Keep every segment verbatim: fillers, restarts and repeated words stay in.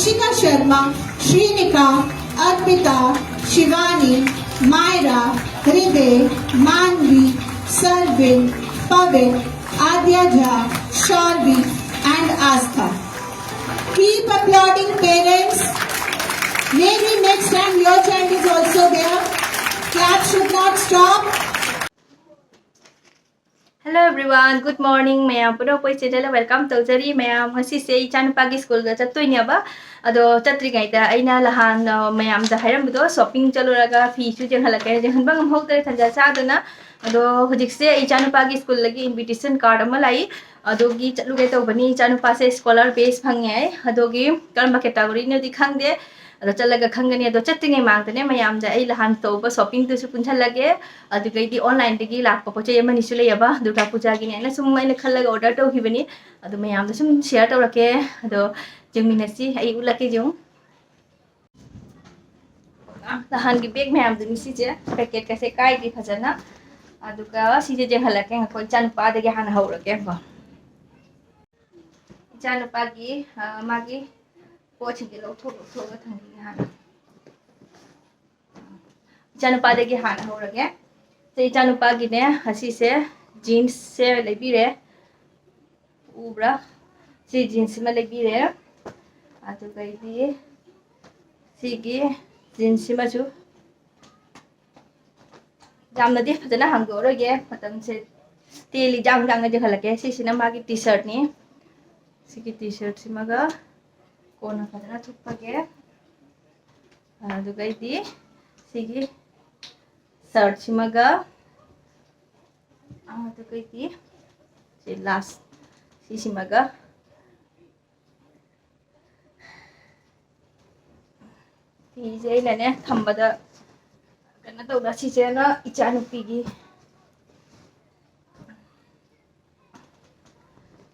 Shika Sharma, Shrinika, Arpita, Shivani, Myra, Hriday, Manvi, Sarvin, Pavit, Adya Jha, Sharvi, and Astha. Keep applauding, parents. Maybe next time your child is also there. Clap should not stop. Hello everyone, good morning. ꯃꯌꯥꯝ ꯄꯨꯝꯅꯃꯛꯄꯨ ꯑꯩ channel ꯗ welcome ꯇꯧꯖꯔꯤ꯫ ꯃꯌꯥꯝ, ꯉꯁꯤꯁꯦ ꯏꯆꯥꯅꯨꯄꯥꯒꯤ school ꯗ ꯆꯠꯇꯣꯏꯅꯦꯕ꯫ ꯑꯗꯣ ꯆꯠꯇ꯭ꯔꯤꯉꯩꯗ ꯑꯩꯅ ꯅꯍꯥꯟ, ꯑ, ꯃꯌꯥꯝꯗ ꯍꯥꯏꯔꯝꯕꯗꯣ, shopping ꯆꯠꯂꯨꯔꯒ ꯐꯤꯁꯨ ꯌꯦꯡꯍꯜꯂꯛꯀꯦ, ꯌꯦꯡꯍꯟꯕ ꯉꯝꯍꯧꯗ꯭ꯔꯦ ꯇꯟꯖꯥ ꯆꯥꯗꯅ꯫ ꯑꯗꯣ ꯍꯧꯖꯤꯛꯁꯦ ꯏꯆꯥꯅꯨꯄꯥꯒꯤ school ꯗꯒꯤ invitation card ꯑꯃ ꯂꯥꯛꯏ, ꯑꯗꯨꯒꯤ ꯆꯠꯂꯨꯒꯦ ꯇꯧꯕꯅꯤ꯫ ꯏꯆꯥꯅꯨꯄꯥꯁꯦ scholar best ꯐꯪꯉꯦ ꯍꯥꯏ, ꯑꯗꯨꯒꯤ ꯀꯔꯝꯕ category ꯅꯣꯗꯤ ꯈꯪꯗꯦ, ꯑꯗꯣ ꯆꯠꯂꯒ ꯈꯪꯒꯅꯤ꯫ ꯑꯗꯣ ꯆꯠꯇ꯭ꯔꯤꯉꯩ ꯃꯃꯥꯡꯗꯅꯦ ꯃꯌꯥꯝꯗ ꯑꯩ ꯅꯍꯥꯟ ꯇꯧꯕ shopping ꯗꯨꯁꯨ ꯄꯨꯟꯁꯜꯂꯒꯦ꯫ ꯑꯗꯨꯒꯩꯗꯤ online ꯗꯒꯤ ꯂꯥꯛꯄ ꯄꯣꯠ ꯆꯩ ꯑꯃꯅꯤꯁꯨ ꯂꯩꯌꯦꯕ, ꯗꯨꯔꯒꯥ ꯄꯨꯖꯥꯒꯤꯅꯦꯅ ꯁꯨꯝ ꯑꯩꯅ ꯈꯜꯂꯒ order ꯇꯧꯈꯤꯕꯅꯤ꯫ ꯑꯗꯣ ꯃꯌꯥꯝꯗ ꯁꯨꯝ share ꯇꯧꯔꯛꯀꯦ꯫ ꯑꯗꯣ ꯌꯦꯡꯃꯤꯟꯅꯁꯤ, ꯑꯩ ꯎꯠꯂꯛꯀꯦ ꯌꯦꯡꯉꯨ꯫ ꯅꯍꯥꯟꯒꯤ bag ꯃꯌꯥꯝꯗꯨꯅꯤ ꯁꯤꯁꯦ, packet ꯀꯁꯦ ꯀꯥꯏꯗ꯭ꯔꯤ ꯐꯖꯅ꯫ ꯑꯗꯨꯒ ꯁꯤꯁꯦ ꯌꯦꯡꯍꯜꯂꯛꯀꯦ, ꯉꯥꯏꯈꯣ, ꯏꯆꯥꯅꯨꯄꯥꯗꯒꯤ ꯍꯥꯟꯅ ꯍꯧꯔꯒꯦ꯫ ꯀꯣ ꯏꯆꯥꯅꯨꯄꯥꯒꯤ, ꯑ, ꯃꯥꯒꯤ ꯄꯣꯠꯁꯤꯡꯁꯦ ꯂꯧꯊꯣꯛ ꯂꯧꯊꯣꯛꯑꯒ ꯊꯝꯈꯤꯒꯦ ꯍꯥꯟꯅ꯫ ꯏꯆꯥꯅꯨꯄꯥꯗꯒꯤ ꯍꯥꯟꯅ ꯍꯧꯔꯒꯦ꯫ ꯁꯦ, ꯏꯆꯥꯅꯨꯄꯥꯒꯤꯅꯦ, ꯑꯁꯤꯁꯦ jeans ꯁꯦ ꯂꯩꯕꯤꯔꯦ꯫ ꯎꯕ꯭ꯔꯥ? ꯁꯤ jeans ꯁꯤꯃ ꯂꯩꯕꯤꯔꯦ꯫ ꯑꯗꯨꯒꯩꯗꯤ ꯁꯤꯒꯤ jeans ꯁꯤꯃꯁꯨ ꯌꯥꯝꯅꯗꯤ ꯐꯖꯅ ꯍꯥꯡꯗꯣꯛꯑꯔꯣꯏꯒꯦ, ꯃꯇꯝꯁꯦ ꯇꯦꯜꯂꯤ꯫ ꯌꯥꯡ ꯌꯥꯡꯅ ꯌꯦꯡꯍꯜꯂꯛꯀꯦ꯫ ꯁꯤꯁꯤꯅ ꯃꯥꯒꯤ T-shirt ꯅꯤ꯫ ꯁꯤꯒꯤ T-shirt ꯁꯤꯃꯒ ꯀꯣꯟꯅ ꯐꯖꯅ ꯊꯨꯞꯄꯒꯦ꯫ ꯑꯗꯨꯒꯩꯗꯤ ꯁꯤꯒꯤ shirt ꯁꯤꯃꯒ, ꯑꯗꯨꯒꯩꯗꯤ ꯁꯤ last ꯁꯤꯁꯤꯃꯒ꯫ ꯐꯤꯁꯦ ꯑꯩꯅꯅꯦ ꯊꯝꯕꯗ ꯀꯩꯅꯣ ꯇꯧꯗ, ꯁꯤꯁꯦꯅ ꯏꯆꯥꯅꯨꯄꯤꯒꯤ,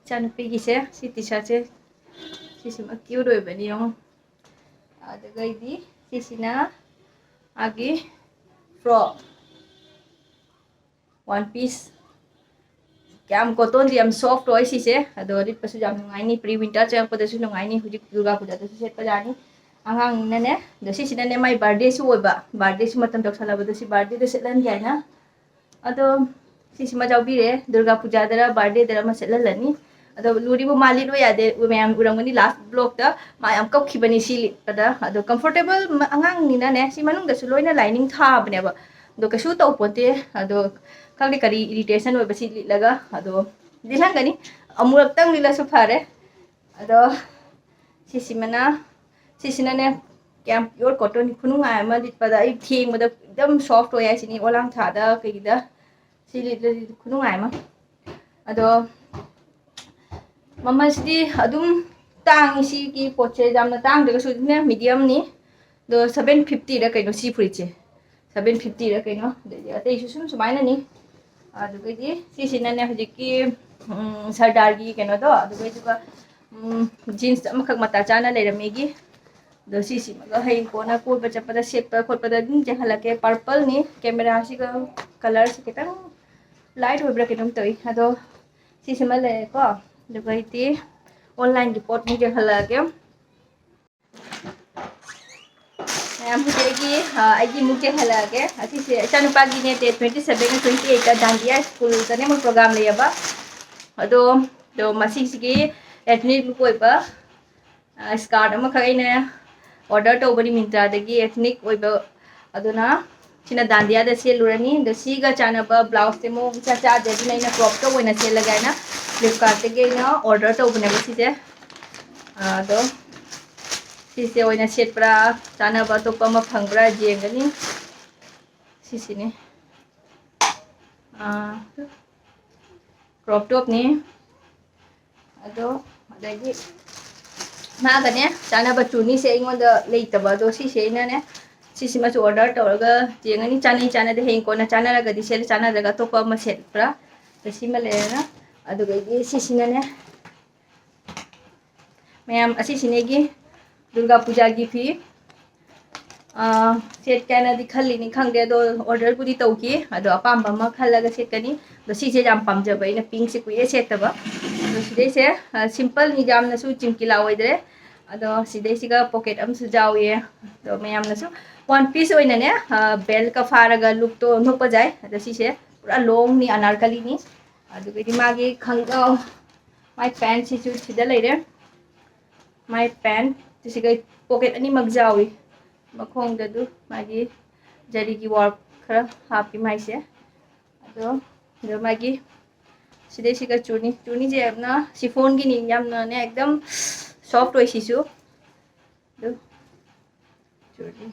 ꯏꯆꯥꯅꯨꯄꯤꯒꯤꯁꯦ, ꯁꯤ T-shirt ꯁꯦ, ꯁꯤꯁꯤꯃ cute ꯑꯣꯏꯕꯅꯤ ꯌꯦꯡꯉꯣ꯫ ꯑꯗꯨꯒꯩꯗꯤ ꯁꯤꯁꯤꯅ ꯃꯥꯒꯤ frock, one piece꯫ ꯌꯥꯝ cottonꯗꯤ ꯌꯥꯝ soft ꯑꯣꯏ ꯁꯤꯁꯦ꯫ ꯑꯗꯣ ꯂꯤꯠꯄꯁꯨ ꯌꯥꯝ ꯅꯨꯡꯉꯥꯏꯅꯤ, pre winter ꯆꯪꯉꯛꯄꯗꯁꯨ ꯅꯨꯡꯉꯥꯏꯅꯤ꯫ ꯍꯧꯖꯤꯛ ꯗꯨꯔꯒꯥ ꯄꯨꯖꯥꯗꯁꯨ ꯁꯦꯠꯄ ꯌꯥꯅꯤ꯫ ꯑꯉꯥꯡꯅꯤꯅꯅꯦ꯫ ꯑꯗꯣ ꯁꯤꯁꯤꯅꯅꯦ ꯃꯥꯏ birthdayꯁꯨ ꯑꯣꯏꯕ, birthdayꯁꯨ ꯃꯇꯝ ꯌꯧꯁꯜꯂꯕꯗ ꯁꯤ birthdayꯗ ꯁꯦꯠꯍꯟꯒꯦ ꯍꯥꯏꯅ꯫ ꯑꯗꯣ ꯁꯤꯁꯤꯃ ꯌꯥꯎꯕꯤꯔꯦ꯫ ꯗꯨꯔꯒꯥ ꯄꯨꯖꯥꯗꯔ birthdayꯗꯔ ꯑꯃ ꯁꯦꯠꯍꯜꯂꯅꯤ꯫ ꯑꯗꯣ ꯂꯨꯔꯤꯕꯨ ꯃꯥ ꯂꯤꯠꯂꯣ ꯌꯥꯗꯦ, ꯃꯌꯥꯝ ꯎꯔꯝꯒꯅꯤ last vlogꯇ ꯃꯥ ꯌꯥꯝ ꯀꯞꯈꯤꯕꯅꯤ ꯁꯤ ꯂꯤꯠꯄꯗ꯫ ꯑꯗꯣ comfortable ꯑꯉꯥꯡꯅꯤꯅꯅꯦ, ꯁꯤ ꯃꯅꯨꯡꯗꯁꯨ ꯂꯣꯏꯅ lining ꯊꯥꯕꯅꯦꯕ꯫ ꯑꯗꯣ ꯀꯩꯁꯨ ꯇꯧꯄꯣꯠꯇꯦ꯫ ꯑꯗꯣ ꯈꯪꯗꯦ ꯀꯔꯤ irritation ꯑꯣꯏꯕ ꯁꯤ ꯂꯤꯠꯂꯒ꯫ ꯑꯗꯣ ꯂꯤꯠꯍꯟꯒꯅꯤ, ꯑꯃꯨꯔꯛꯇꯪ ꯂꯤꯠꯂꯁꯨ ꯐꯔꯦ꯫ ꯑꯗꯣ ꯁꯤꯁꯤꯃꯅ, ꯁꯤꯁꯤꯅꯅꯦ ꯌꯥꯝ pure cotton ꯈꯨꯅꯨꯡꯉꯥꯏ ꯑꯃ ꯂꯤꯠꯄꯗ꯫ ꯑꯩ ꯊꯦꯡꯕꯗ ꯑꯗꯨꯝ soft ꯑꯣꯏ ꯍꯥꯏꯁꯤꯅꯤ, ꯑꯣꯂꯥꯡ ꯊꯥꯗ ꯀꯩꯗ ꯁꯤ ꯂꯤꯠꯂꯗꯤ ꯈꯨꯅꯨꯡꯉꯥꯏ ꯑꯃ꯫ ꯑꯗꯣ ꯃꯃꯜꯁꯤꯗꯤ ꯑꯗꯨꯝ ꯇꯥꯡꯉꯤ ꯁꯤꯒꯤ ꯄꯣꯠꯁꯦ, ꯌꯥꯝꯅ ꯇꯥꯡꯗ꯭ꯔꯒꯁꯨ ꯑꯗꯨꯅ mediumꯅꯤ꯫ ꯑꯗꯣ seven fiftyꯔ ꯀꯩꯅꯣ ꯁꯤ ꯐꯨꯔꯤꯠꯁꯦ, seven fiftyꯔ ꯀꯩꯅꯣ꯫ ꯑꯗꯩꯗꯤ ꯑꯇꯩꯁꯨ ꯁꯨꯝ ꯁꯨꯃꯥꯏꯅꯅꯤ꯫ ꯑꯗꯨꯗꯒꯤ ꯁꯤꯁꯤꯅꯅꯦ ꯍꯧꯖꯤꯛꯀꯤ ꯁꯔꯗꯥꯔꯒꯤ ꯀꯩꯅꯣꯗꯣ, ꯑꯗꯨꯒ jeans ꯑꯃꯈꯛ ꯃꯇꯥ ꯆꯥꯅ ꯂꯩꯔꯝꯃꯤꯒꯤ꯫ ꯑꯗꯣ ꯁꯤꯁꯤꯃꯒ ꯍꯌꯦꯡ ꯀꯣꯟꯅ ꯀꯣꯏꯕ ꯆꯠꯄꯗ ꯁꯦꯠꯄ ꯈꯣꯠꯄꯗ ꯑꯗꯨꯝ ꯌꯦꯡꯍꯜꯂꯛꯀꯦ꯫ Purpleꯅꯤ꯫ Cameraꯁꯤꯒ colorꯁꯤ ꯈꯤꯇꯪ light ꯑꯣꯏꯕ꯭ꯔꯥ ꯀꯩꯅꯣꯝ ꯇꯧꯏ꯫ ꯑꯗꯣ ꯁꯤꯁꯤꯃ ꯂꯩꯔꯦꯀꯣ꯫ ꯑꯗꯨꯒ ꯑꯩꯗꯤ onlineꯒꯤ ꯄꯣꯠ ꯑꯃꯨꯛ ꯌꯦꯡꯍꯜꯂꯛꯑꯒꯦ꯫ ꯃꯌꯥꯝ ꯍꯧꯖꯤꯛ ꯑꯩꯒꯤ, ꯑ, ꯑꯩꯒꯤ ꯑꯃꯨꯛ ꯌꯦꯡꯍꯜꯂꯛꯑꯒꯦ꯫ ꯑꯁꯤꯁꯦ ꯏꯆꯥꯅꯨꯄꯥꯒꯤꯅꯦ, date twenty seven twenty eight ꯗꯥꯟꯗꯤꯌꯥ ꯁ꯭ꯀꯨꯜꯗꯅꯦ ꯃꯣꯏ program ꯂꯩꯌꯦꯕ꯫ ꯑꯗꯣ, ꯑꯗꯣ ꯃꯁꯤꯁꯤꯒꯤ ethnic look ꯑꯣꯏꯕ, ꯑ, skirt ꯑꯃꯈꯛ ꯑꯩꯅ order ꯇꯧꯕꯅꯤ Myntraꯗꯒꯤ, ethnic ꯑꯣꯏꯕ꯫ ꯑꯗꯨꯅ ꯁꯤꯅ ꯗꯥꯟꯗꯤꯌꯥꯗ ꯁꯦꯠꯂꯨꯔꯅꯤ꯫ ꯑꯗꯣ ꯁꯤꯒ ꯆꯥꯟꯅꯕ blouseꯁꯦ ꯃꯑꯣꯡ ꯏꯆꯥ ꯆꯥꯗꯦ, ꯑꯗꯨꯅ ꯑꯩꯅ cropꯇ ꯑꯣꯏꯅ ꯁꯦꯠꯂꯒꯦ ꯍꯥꯏꯅ Flipkartꯇꯒꯤ ꯑꯩꯅ order ꯇꯧꯕꯅꯦꯕ ꯁꯤꯁꯦ꯫ ꯑꯗꯣ ꯁꯤꯁꯦ ꯑꯣꯏꯅ ꯁꯦꯠꯄ꯭ꯔꯥ, ꯆꯥꯅꯕ ꯑꯇꯣꯞꯄ ꯑꯃ ꯐꯪꯕ꯭ꯔꯥ ꯌꯦꯡꯒꯅꯤ꯫ ꯁꯤꯁꯤꯅꯤ꯫ Crop topꯅꯤ꯫ ꯑꯗꯣ ꯑꯗꯒꯤ ꯃꯥꯒꯅꯦ ꯆꯥꯅꯕ ꯆꯨꯅꯤꯁꯦ ꯑꯩꯉꯣꯟꯗ ꯂꯩꯇꯕ, ꯑꯗꯣ ꯁꯤꯁꯦ ꯑꯩꯅꯅꯦ ꯁꯤꯁꯤꯃꯁꯨ order ꯇꯧꯔꯒ ꯌꯦꯡꯉꯅꯤ꯫ ꯆꯥꯅꯩ ꯆꯥꯅꯗꯦ ꯍꯌꯦꯡ ꯀꯣꯟꯅ ꯆꯥꯅꯔꯒꯗꯤ ꯁꯦꯠꯂꯦ, ꯆꯥꯅꯗ꯭ꯔꯒ ꯑꯇꯣꯞꯄ ꯑꯃ ꯁꯦꯠꯄ꯭ꯔꯥ꯫ ꯑꯗ ꯁꯤꯃ ꯂꯩꯔꯦꯅ꯫ ꯑꯗꯨꯗꯒꯤ ꯁꯤꯁꯤꯅꯅꯦ ꯃꯌꯥꯝ, ꯑꯁꯤꯁꯤꯅꯦꯒꯤ ꯗꯨꯔꯒꯥ ꯄꯨꯖꯥꯒꯤ ꯐꯤ꯫ ꯁꯦꯠꯀꯦꯅꯗꯤ ꯈꯜꯂꯤꯅꯤ, ꯈꯪꯗꯦ, ꯑꯗꯣ ꯑꯣꯔꯗꯔꯕꯨꯗꯤ ꯇꯧꯈꯤ꯫ ꯑꯗꯣ ꯑꯄꯥꯝꯕ ꯑꯃ ꯈꯜꯂꯒ ꯁꯦꯠꯀꯅꯤ꯫ ꯑꯗꯣ ꯁꯤꯁꯦ ꯌꯥꯝ ꯄꯥꯝꯖꯕ ꯑꯩꯅ, ꯄꯤꯡꯁꯦ ꯀꯨꯏꯔꯦ ꯁꯦꯠꯇꯕ꯫ ꯑꯗꯣ ꯁꯤꯗꯩꯁꯦ ꯁꯤꯝꯄꯜꯅꯤ, ꯌꯥꯝꯅꯁꯨ ꯆꯤꯝꯀꯤꯂꯥ ꯑꯣꯏꯗ꯭ꯔꯦ꯫ ꯑꯗꯣ ꯁꯤꯗꯩꯁꯤꯒ ꯄꯣꯀꯦꯠ ꯑꯃꯁꯨ ꯌꯥꯎꯏ꯫ ꯑꯗꯣ ꯃꯌꯥꯝꯅꯁꯨ ꯋꯥꯟ ꯄꯤꯁ ꯑꯣꯏꯅꯅꯦ, ꯕꯦꯜꯀ ꯐꯥꯔꯒ ꯂꯨꯛꯇꯣ ꯑꯣꯟꯊꯣꯛꯄ ꯌꯥꯏ꯫ ꯑꯗꯣ ꯁꯤꯁꯦ ꯄꯨꯔꯥ ꯂꯣꯡꯅꯤ, ꯑꯅꯥꯔꯀꯂꯤꯅꯤ꯫ ꯑꯗꯨꯒꯗꯤ ꯃꯥꯒꯤ ꯈꯪꯒꯥꯎ, ꯃꯥꯏ ꯄꯦꯟꯁꯤꯁꯨ ꯁꯤꯗ ꯂꯩꯔꯦ꯫ ꯃꯥꯏ ꯄꯦꯟ ꯁꯤꯒ ꯄꯣꯀꯦꯠ ꯑꯅꯤꯃꯛ ꯌꯥꯎꯏ꯫ ꯃꯈꯣꯡꯗ ꯑꯗꯨ ꯃꯥꯒꯤ ꯖꯔꯤꯒꯤ ꯋꯥꯔꯛ ꯈꯔ ꯍꯥꯞꯄꯤ ꯃꯥꯏꯁꯦ꯫ ꯑꯗꯣ ꯑꯗꯣ ꯃꯥꯒꯤ ꯁꯤꯗꯩꯁꯤꯒ ꯆꯨꯅꯤ꯫ ꯆꯨꯅꯤꯁꯦ ꯌꯥꯝꯅ ꯁꯤꯐꯣꯟꯒꯤꯅꯤ, ꯌꯥꯝꯅꯅꯦ ꯑꯦꯛꯗꯝ ꯁꯣꯐ ꯑꯣꯏ ꯁꯤꯁꯨ꯫ ꯑꯗꯨ ꯆꯨꯅꯤ꯫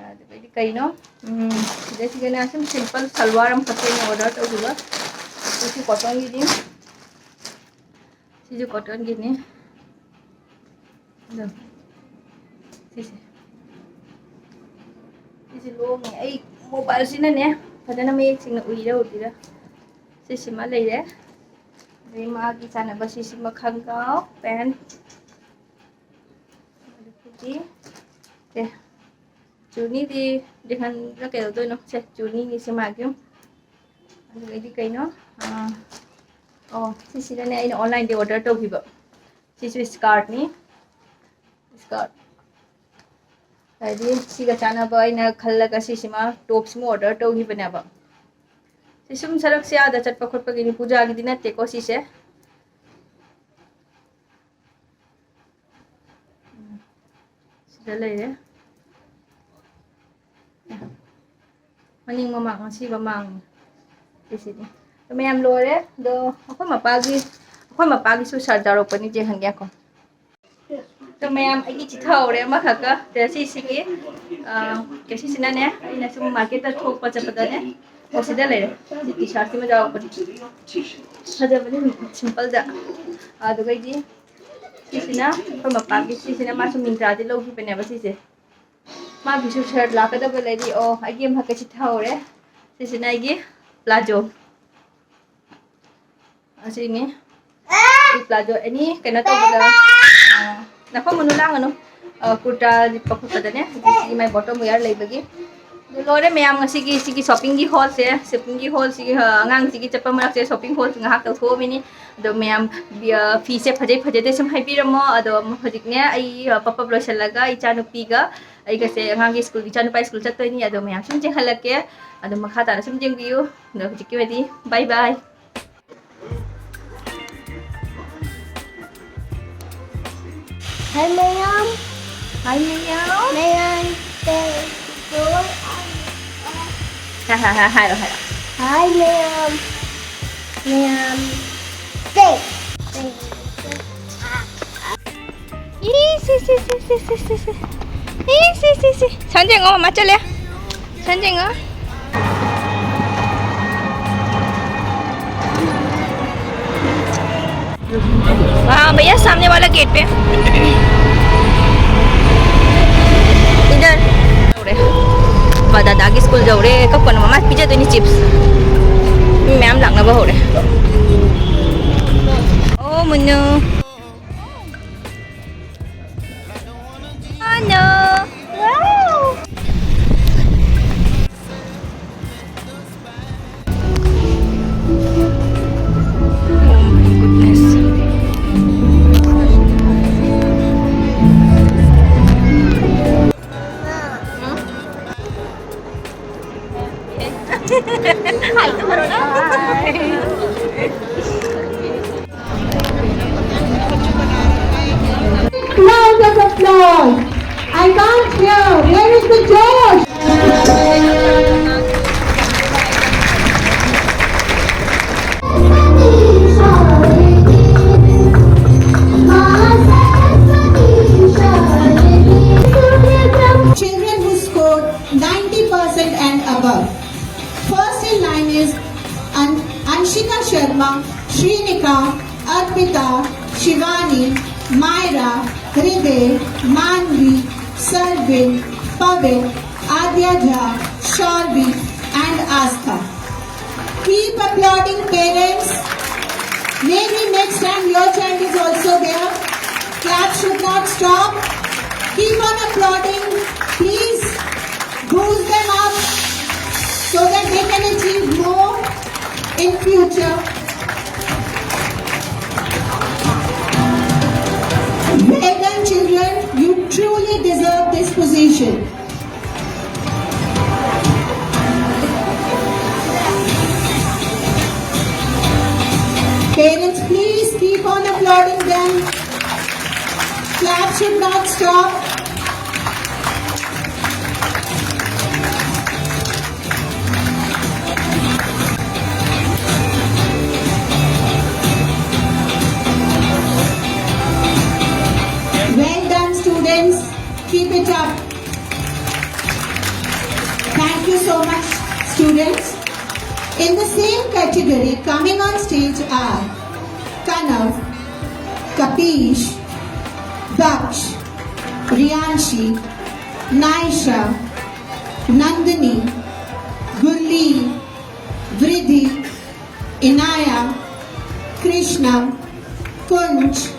ꯑꯗꯨꯗꯩꯗꯤ ꯀꯩꯅꯣ, ꯎꯝ, ꯁꯤꯗꯩꯁꯤꯗꯅꯦ ꯁꯨꯝ ꯁꯤꯝꯄꯜ ꯁꯜꯋꯥꯔ ꯑꯃꯈꯛꯇ ꯑꯩꯅ ꯑꯣꯔꯗꯔ ꯇꯧꯈꯤꯕ꯫ ꯁꯤꯁꯨ ꯀꯣꯇꯟꯒꯤꯅꯤ꯫ ꯁꯤꯁꯨ ꯀꯣꯇꯟꯒꯤꯅꯤ꯫ ꯑꯗꯣ ꯁꯤꯁꯦ, ꯁꯤꯁꯦ ꯂꯣꯡꯉꯦ꯫ ꯑꯩ ꯃꯣꯕꯥꯏꯜꯁꯤꯅꯅꯦ ꯐꯖꯅ ꯃꯌꯦꯛ ꯁꯦꯡꯅ ꯎꯏꯔ ꯎꯗ꯭ꯔꯤꯔ꯫ ꯁꯤꯁꯤꯃ ꯂꯩꯔꯦ꯫ ꯑꯗꯩ ꯃꯥꯒꯤ ꯆꯥꯅꯕ ꯁꯤꯁꯤꯃ ꯈꯪꯒꯥꯎ, ꯄꯦꯟ꯫ ꯑꯗꯒꯤꯗꯤ ꯁꯦ, ꯆꯨꯅꯤꯗꯤ ꯗꯤꯍꯟꯗ ꯀꯩꯗꯧꯗꯣꯏꯅꯣ? ꯁꯦ, ꯆꯨꯅꯤꯅꯤ ꯁꯤ ꯃꯥꯒꯤ꯫ ꯑꯗꯨꯗꯩꯗꯤ ꯀꯩꯅꯣ? ꯑꯥ, ꯑꯣ, ꯁꯤꯁꯤꯅꯅꯦ ꯑꯩꯅ ꯑꯣꯟꯂꯥꯏꯟꯗꯒꯤ ꯑꯣꯔꯗꯔ ꯇꯧꯈꯤꯕ꯫ ꯁꯤꯁꯨ ꯏꯁꯀꯥꯔꯠꯅꯤ꯫ ꯏꯁꯀꯥꯔꯠ꯫ ꯍꯥꯏꯗꯤ ꯁꯤꯒ ꯆꯥꯟꯅꯕ ꯑꯩꯅ ꯈꯜꯂꯒ ꯁꯤꯁꯤꯃ, ꯇꯣꯞꯁꯤꯃ ꯑꯣꯔꯗꯔ ꯇꯧꯈꯤꯕꯅꯦꯕ꯫ ꯁꯤ ꯁꯨꯝ ꯁꯔꯛꯁꯦ ꯑꯥꯗ ꯆꯠꯄ ꯈꯣꯠꯄꯒꯤꯅꯤ, ꯄꯨꯖꯥꯒꯤꯗꯤ ꯅꯠꯇꯦꯀꯣ ꯁꯤꯁꯦ꯫ ꯎꯝ, ꯁꯤꯗ ꯂꯩꯔꯦ꯫ ꯃꯅꯤꯡ ꯃꯃꯥꯡ, ꯉꯁꯤ ꯃꯃꯥꯡꯅꯤ꯫ ꯁꯤꯁꯤꯅꯤ꯫ ꯑꯗꯨ ꯃꯌꯥꯝ ꯂꯣꯏꯔꯦ꯫ ꯑꯗꯣ ꯑꯩꯈꯣꯏ ꯃꯄꯥꯒꯤ, ꯑꯩꯈꯣꯏ ꯃꯄꯥꯒꯤꯁꯨ ꯁꯥꯔꯠ ꯌꯥꯎꯔꯛꯄꯅꯤ, ꯌꯦꯡꯍꯟꯒꯦꯀꯣ꯫ ꯑꯗꯣ ꯃꯌꯥꯝ, ꯑꯩꯒꯤ ꯆꯤꯊꯍꯧꯔꯦ ꯑꯃꯈꯛꯀ꯫ ꯑꯗ ꯁꯤꯁꯤꯒꯤ, ꯑ, ꯁꯤꯁꯤꯅꯅꯦ, ꯑꯩꯅ ꯁꯨꯝ ꯃꯥꯔꯀꯦꯠꯇ ꯊꯣꯛꯄ ꯆꯠꯄꯗꯅꯦ, ꯑꯣ, ꯁꯤꯗ ꯂꯩꯔꯦ꯫ C T ꯁꯥꯔꯠꯁꯤꯃ ꯌꯥꯎꯔꯛꯄꯅꯤ꯫ ꯐꯖꯕꯅꯤ, ꯁꯤꯝꯄꯜꯗ꯫ ꯑꯗꯨꯒꯩꯗꯤ ꯁꯤꯁꯤꯅ ꯑꯩꯈꯣꯏ ꯃꯄꯥꯒꯤ, ꯁꯤꯁꯤꯅ ꯃꯥꯁꯨ ꯃꯤꯟꯇ꯭ꯔꯥꯗꯤ ꯂꯧꯈꯤꯕꯅꯦꯕ ꯁꯤꯁꯦ꯫ ꯃꯥꯒꯤꯁꯨ ꯁꯔꯠ ꯂꯥꯛꯀꯗꯕ ꯂꯩꯔꯤ꯫ ꯑꯣ, ꯑꯩꯒꯤ ꯑꯃꯈꯛꯀ ꯆꯤꯊꯍꯧꯔꯦ꯫ ꯁꯤꯁꯤꯅ ꯑꯩꯒꯤ ꯄ꯭ꯂꯥꯖꯣ꯫ ꯑꯁꯤꯅꯤ꯫ ꯁꯤ ꯄ꯭ꯂꯥꯖꯣ ꯑꯦꯅꯤ ꯀꯩꯅꯣ ꯇꯧꯕꯗ, ꯑ, ꯅꯈꯣ ꯃꯨꯅꯨ ꯂꯥꯡꯒꯅꯨ꯫ ꯑ, ꯀꯨꯔꯇꯥ ꯂꯤꯠꯄ ꯈꯣꯠꯄꯗꯅꯦ, ꯁꯤꯒꯤ my bottom wear ꯂꯩꯕꯒꯤ꯫ ꯑꯗꯨ ꯂꯣꯏꯔꯦ ꯃꯌꯥꯝ, ꯉꯁꯤꯒꯤ ꯁꯤꯒꯤ shoppingꯒꯤ haulꯁꯦ, shoppingꯒꯤ haulꯁꯤꯒꯤ, ꯑ, ꯑꯉꯥꯡꯁꯤꯒꯤ ꯆꯠꯄ ꯃꯔꯛꯁꯦ shopping haulꯁꯤ ꯉꯥꯏꯍꯥꯛ ꯇꯧꯊꯣꯛꯑꯝꯃꯤꯅꯤ꯫ ꯑꯗꯣ ꯃꯌꯥꯝ, ꯑ, ꯐꯤꯁꯦ ꯐꯖꯩ ꯐꯖꯗꯦ ꯁꯨꯝ ꯍꯥꯏꯕꯤꯔꯝꯃꯣ꯫ ꯑꯗꯣ ꯍꯧꯖꯤꯛꯅꯦ ꯑꯩ, ꯑ, ꯄꯞ ꯄꯞ ꯂꯣꯏꯁꯤꯜꯂꯒ ꯏꯆꯥꯅꯨꯄꯤꯒ ꯑꯩꯒꯁꯦ ꯑꯉꯥꯡꯒꯤ ꯁ꯭ꯀꯨꯜ, ꯏꯆꯥꯅꯨꯄꯥ ꯁ꯭ꯀꯨꯜ ꯆꯠꯇꯣꯏꯅꯤ꯫ ꯑꯗꯣ ꯃꯌꯥꯝ ꯁꯨꯝ ꯆꯦꯟꯍꯜꯂꯛꯀꯦ꯫ ꯑꯗꯣ ꯃꯈꯥ ꯇꯥꯅ ꯁꯨꯝ ꯌꯦꯡꯕꯤꯌꯨ꯫ ꯑꯗꯣ ꯍꯧꯖꯤꯛꯀꯤ ꯑꯣꯏꯅꯗꯤ bye bye꯫ Hi ꯃꯌꯥꯝ꯫ Hi ꯃꯌꯥꯝ꯫ ꯃꯌꯥꯝ, ꯍꯥꯏꯔꯣ, ꯍꯥꯏꯔꯣ꯫ Hi ꯃꯌꯥꯝ꯫ ꯃꯌꯥꯝ꯫ ꯁꯦ꯫ ꯏ, ꯁꯤ, ꯁꯤ, ꯁꯤ꯫ ꯏ, ꯁꯤ, ꯁꯤ, ꯁꯤ꯫ ꯁꯟ ꯌꯦꯡꯉꯣ, ꯃꯃꯥ ꯆꯠꯂꯦ꯫ ꯁꯟ ꯌꯦꯡꯉꯣ꯫ हाँ भैया, सामने वाला गेट पे। इधर। ꯌꯧꯔꯦ꯫ ꯕꯥ ꯗꯥꯗꯥꯒꯤ ꯁ꯭ꯀꯨꯜ ꯌꯧꯔꯦ꯫ ꯀꯞꯀꯅꯨ, ꯃꯃꯥ ꯄꯤꯖꯗꯣꯏꯅꯤ chips꯫ ꯃꯤ ꯃꯌꯥꯝ ꯂꯥꯛꯅꯕ ꯍꯧꯔꯦ꯫ ꯑꯣ ꯃꯨꯟꯅꯨ꯫ Oh no! Wow! Oh my goodness. Round of applause. I can't hear. Where is the Josh? Children who scored ninety percent and above. First in line is An- Anshika Sharma, Shrinika, Arpita, Shivani, Myra, Hriday, Manvi, Sarvin, Pavit, Adya Jha, Shorvi, and Astha. Keep applauding, parents. Maybe next time your child is also there. Clap should not stop. Well done, children. You truly deserve this position. Parents, please keep on applauding them. Clap should not stop. Well done, students. Keep it up. Thank you so much, students. In the same category, coming on stage are Kanav, Kapish, Daksh, Rianshi, Naisha, Nandini, Gulli, Vridhi, Inaya, Krishna, Kunj.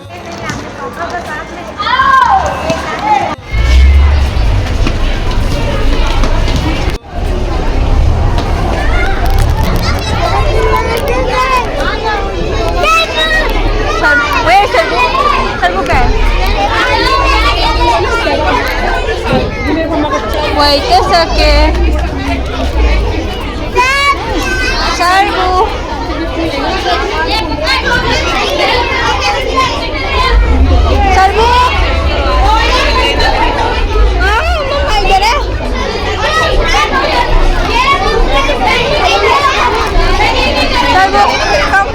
Where is Sarbu? Sarbu कहाँ है? Wait a second. Sarbu. Sarbu. Ah, mama, इधर है. Sarbu, come.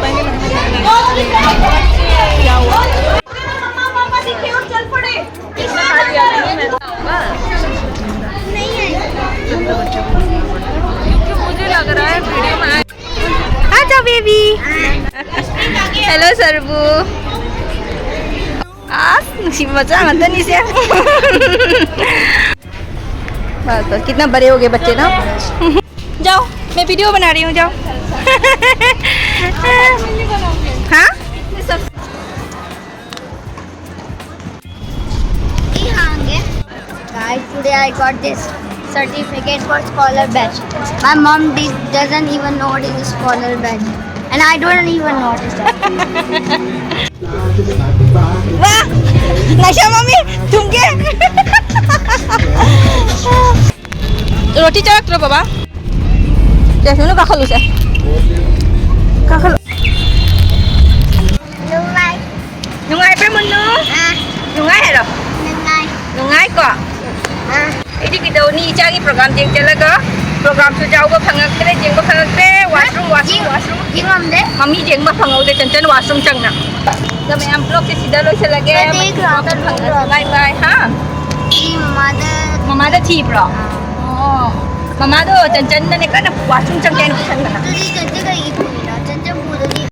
क्योंकि मुझे लग रहा है video में आ जाओ बेबी. हेलो सरबू. आ, नुकसी बचा मत नहीं से. बस बस, कितना बड़े हो गए बच्चे ना. जाओ, मैं वीडियो बना रही हूँ, जाओ. हाँ. Guys, today I got this certificate for scholar badge. My mom did, doesn't even know what is a scholar badge. And I don't even notice that. वा, ꯅꯥꯏꯁꯥ ꯃꯃꯤ ꯊꯨꯝꯒꯦ꯫ ꯔꯣꯇꯤ ꯆꯥꯔꯛꯇ꯭ꯔꯣ ꯕꯕꯥ? ꯁꯦ, ꯁꯨꯅꯨ ꯀꯥꯈꯠꯂꯨꯁꯦ꯫ ꯀꯥꯈꯠꯂꯨ꯫ ꯅꯨꯡꯉꯥꯏ꯫ ꯅꯨꯡꯉꯥꯏꯕ꯭ꯔꯥ, ꯃꯨꯟꯅꯨ? ꯑꯥ꯫ ꯅꯨꯡꯉꯥꯏ ꯍꯥꯏꯔꯣ? ꯅꯨꯡꯉꯥꯏ꯫ ꯅꯨꯡꯉꯥꯏꯀꯣ? ꯑꯥ꯫ ꯑꯩꯗꯤ ꯀꯩꯗꯧꯅꯤ, ꯏꯆꯥꯒꯤ program ꯌꯦꯡ ꯆꯠꯂꯒ programꯁꯨ ꯌꯥꯎꯕ ꯐꯪꯉꯛꯇ꯭ꯔꯦ, ꯌꯦꯡꯕ ꯐꯪꯉꯛꯇ꯭ꯔꯦ꯫ Washroom, washroom, ꯌꯦꯡ-, washroom꯫ ꯌꯦꯡꯉꯝꯗꯦ꯫ ꯃꯃꯤ ꯌꯦꯡꯕ ꯐꯪꯍꯧꯗꯦ, ꯆꯟꯆꯟ washroom ꯆꯪꯅ꯫ ꯑꯗꯣ ꯃꯌꯥꯝ vlogꯁꯦ ꯁꯤꯗ ꯂꯣꯏꯁꯤꯜꯂꯒꯦ꯫ ꯅꯠꯇꯦ, ꯃꯊꯪ vlogꯇ ꯀ꯭ꯂꯥꯁꯇ ꯐꯪꯉꯁꯤ꯫ ꯂꯣꯏꯔꯣ꯫ Bye bye, ꯍꯥ? ꯑꯩ ꯃꯃꯥꯗ ꯃꯃꯥꯗ ꯊꯤꯕ꯭ꯔꯣ? ꯑꯥ꯫ ꯑꯣ꯫ ꯃꯃꯥꯗꯣ ꯆꯟꯆꯟꯅꯅꯦ ꯀꯟꯅ washroom ꯆꯪꯒꯦ ꯍꯥꯏꯅ ꯄꯨꯁꯟꯕꯅ꯫ ꯑꯗꯨꯗꯤ